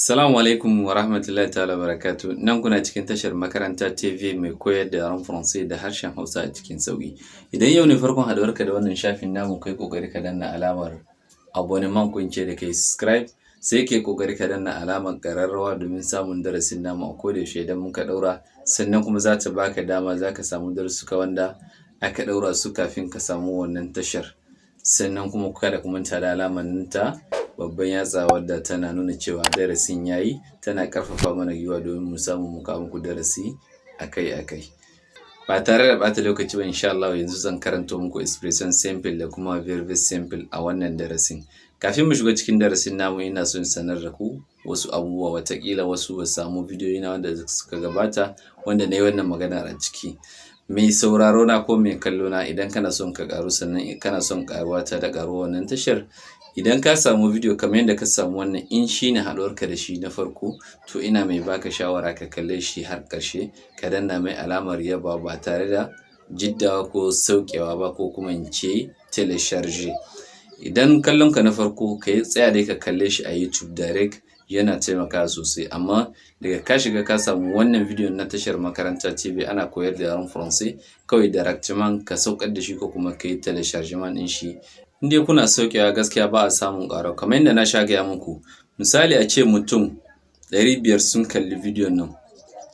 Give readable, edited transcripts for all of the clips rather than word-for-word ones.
Assalamu alaikum wa rahmatullahi ta'ala barakatu. Nan kuna cikin tashar Makaranta TV mai koyar da yaren Faransai da harshen Hausa a cikin sauƙi. Idan yau ne farkon haɗuwarka da wannan shafin namu, kai ƙoƙari ka danna alamar abonnement, ko in ce da kai subscribe, sai kai ƙoƙari ka danna alamar ƙararrawa domin samun darasin namu a koda yaushe idan muka ɗaura. Sannan kuma za ta baka dama za ka samu darussuka wanda aka ɗaura su kafin ka samu wannan tashar. Sannan kuma kada ku manta da alamar nan ta babban yatsa wadda tana nuna cewa darasin ya yi, tana ƙarfafa mana gwiwa domin mu samu mu kawo muku darasi akai-akai. Ba tare da ɓata lokaci ba, insha Allah yanzu zan karanto muku expression simple da kuma verbe simple a wannan darasin. Kafin mu shiga cikin darasin namu, ina son sanar da ku wasu abubuwa. Wataƙila wasu ba samu bidiyoyi na wanda suka gabata wanda na yi wannan maganar a ciki. Mai sauraro na ko mai kallo na, idan kana son ka ƙaru, sannan kana son ƙaruwa ta da ƙaruwar wannan tashar, idan ka samu bidiyo kamar yadda ka samu wannan, in shi ne haɗuwarka da shi na farko, to ina mai baka shawara ka kalle shi har ƙarshe, ka danna mai alamar yaba ba tare da jiddawa ko sauƙewa ba, ko kuma in ce télécharger. Idan kallon ka na farko, ka yi tsaya dai ka kalle shi a YouTube direct, yana taimakawa sosai. Amma daga ka shiga ka samu wannan bidiyon na tashar Makaranta TV ana koyar da yaren Faransai, kawai directement ka saukar da shi ko kuma ka yi téléchargement ɗin shi. In dai kuna saukewa, gaskiya ba a samun ƙaruwa. Kamar yadda na sha gaya muku, misali a ce mutum 500 sun kalli bidiyon nan,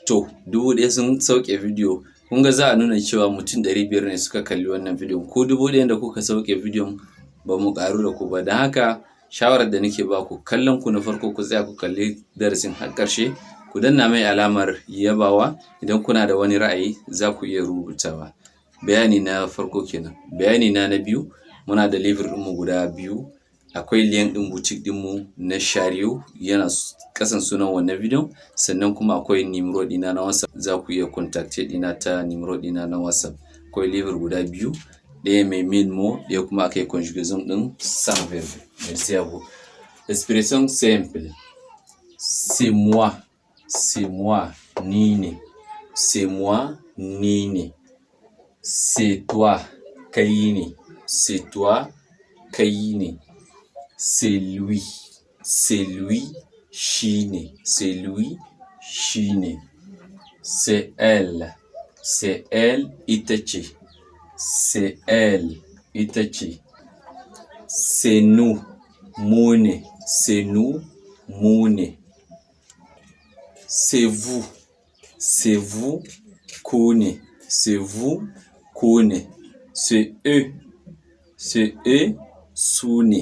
to 1000 sun sauke bidiyo, kun ga za a nuna cewa mutum 500 ne suka kalli wannan bidiyon. Ko 1000 da kuka sauke bidiyon, ba mu ƙaru da ku ba. Don haka shawarar da nake ba ku, kallon ku na farko, ku tsaya ku kalli darasin har ƙarshe, ku danna mai alamar yabawa. Idan kuna da wani ra'ayi, za ku iya rubutawa. Bayani na farko kenan. Bayani na na biyu, muna da livre ɗinmu guda biyu. Akwai lien ɗin boutique ɗinmu na Shariyo, yana ƙasan sunan wannan bidiyon. Sannan kuma akwai numéro ɗina na WhatsApp, za ku iya contacter ɗina ta numéro ɗina na WhatsApp. Akwai livre guda biyu, ɗaya mai 1000 mots, ɗaya kuma aka yi conjugaison ɗin sans verbe. Merci à vous. Expression simple: c'est moi, c'est moi, ni ne. C'est moi, ni ne. C'est toi, kai ne. C'est toi, kai ne. C'est lui, c'est lui, shi ne. C'est lui, shi ne. C'est elle, c'est elle, ita ce. C'est elle, ita ce. C'est nous, mu ne. C'est nous, mu ne. C'est vous, c'est vous, ku ne. C'est vous, ku ne. C'est eux, c'est eux, su ne.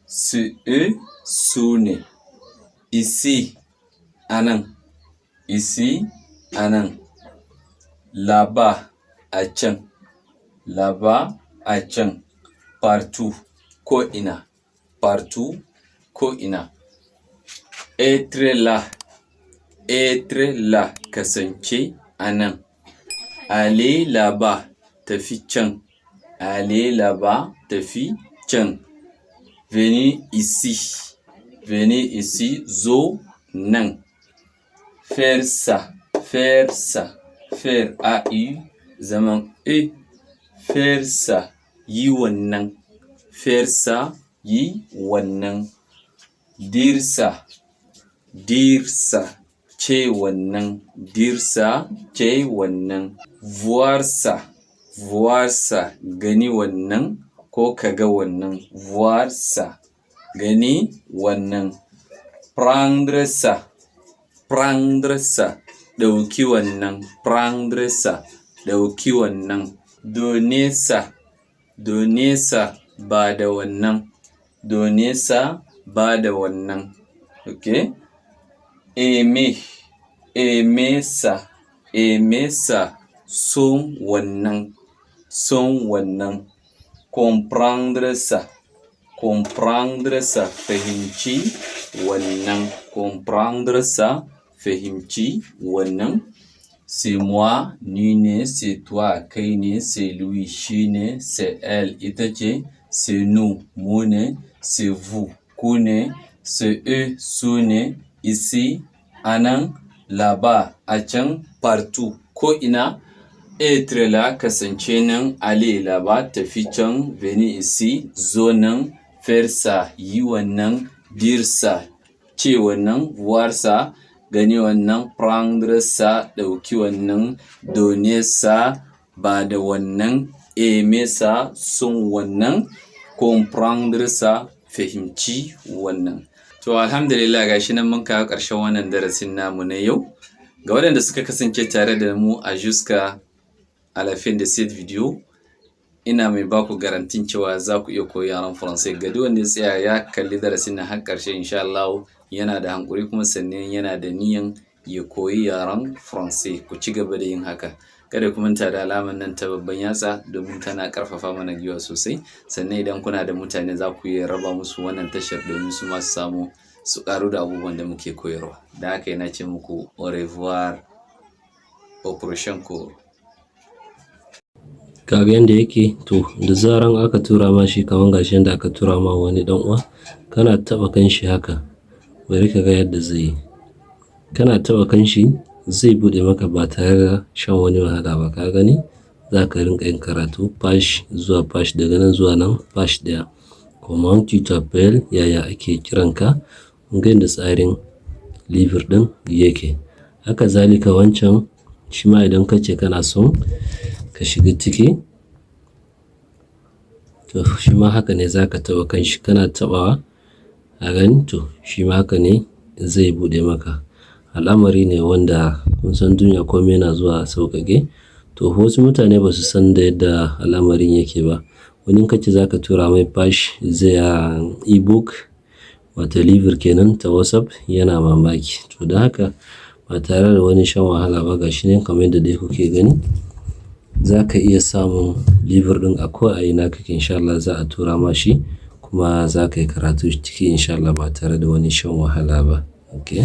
C'est eux, su ne. Ici, anan. Ici, anan. Là-bas, a can. Là-bas, a can. Partout, ko ina. Partout, ko ina. Être là, être là, kasance a nan. Aller là-bas, tafi can. Aller là-bas, tafi can. Venir ici, venir ici, zo nan. Faire ça, faire ça, faire a u zaman e, faire ça, yi wannan. Faire ça, yi wannan. Dire ça, dire ça, ce wannan. Dire ça, ce wannan. Voir ça, voir ça, gani wannan ko ka ga wannan. Voir ça, gani wannan. Prendre ça, prendre ça, ɗauki wannan. Prendre ça, ɗauki wannan. Donner ça, donner ça, ba da wannan. Donner ça, ba da wannan. Ok. Aimer, aimer ça, aimer ça, son wannan, son wannan. Comprendre ça, comprendre ça, fahimci wannan. Comprendre ça, fahimci wannan. C'est moi, ni ne. C'est toi, kai ne. C'est lui, shi ne. C'est elle, ita ce. C'est nous, mu ne. C'est vous, ku ne. C'est eux, su ne. Ici, anan. Là-bas, a can. Partout, ko ina. Être là, kasance nan. Aller là-bas, tafi can. Venir ici, zo nan. Faire ça, yi wannan. Dire ça, Ce wannan, voir ça, gani wannan, prendre ça, ɗauki wannan, donner ça, ba da wannan, aimer ça, son wannan, comprendre ça, fahimci wannan. To alhamdulillah, gashi nan mun kawo ƙarshen wannan darasin namu na yau. Ga waɗanda suka kasance tare da mu a jusqu'à à la fin de cette vidéo, ina mai baku garantin cewa za ku iya koyi yaren Faransai. Ga duk wanda ya tsaya ya kalli darasin nan har ƙarshe, insha Allahu yana da hankuri kuma sannan yana da niyyan ya koyi yaren Faransai. Ku ci gaba da yin haka. Kada ku manta da alamar nan ta babban yatsa domin tana ƙarfafa mana gwiwa sosai. Sannan idan kuna da mutane, za ku iya raba musu wannan tashar domin su ma su samu su ƙaru da abubuwan da muke koyarwa. Da haka ina ce muku au revoir, au prochain cours. Kaga yanda yake. To, da zaran aka tura ma shi, kaman gashi yanda aka tura ma wani ɗan uwa, kana taɓa kan shi haka, bari ka ga yadda zai yi. Kana taɓa kan shi, zai buɗe maka ba tare da shan wani wahala ba. Ka gani, za ka rinƙa yin karatu page zuwa page, daga nan zuwa nan page ɗaya. Comment tu t'appelles? Yaya ake kiranka? Kun ga yadda tsarin livre ɗin yake. Haka zalika wancan shi ma, idan ka ce kana son ka shiga ciki, to shi ma haka ne, za ka taɓa kan shi. Kana taɓawa, a gani, to shi ma haka ne zai buɗe maka. Al'amari ne wanda kun san duniya kome yana zuwa sauƙaƙe. To, wasu mutane ba su san da yadda al'amarin yake ba. Wani in ka ce za ka tura mai page zai e-book, wato livre kenan, ta WhatsApp, yana mamaki. To don haka, ba tare da wani shan wahala ba, ga shi ne kamar yadda dai kuke gani, za ka iya samun livre ɗin a ko a ina kake. Insha Allah za a tura ma shi kuma za ka yi karatu ciki, insha Allah, ba tare da wani shan wahala ba. Okay.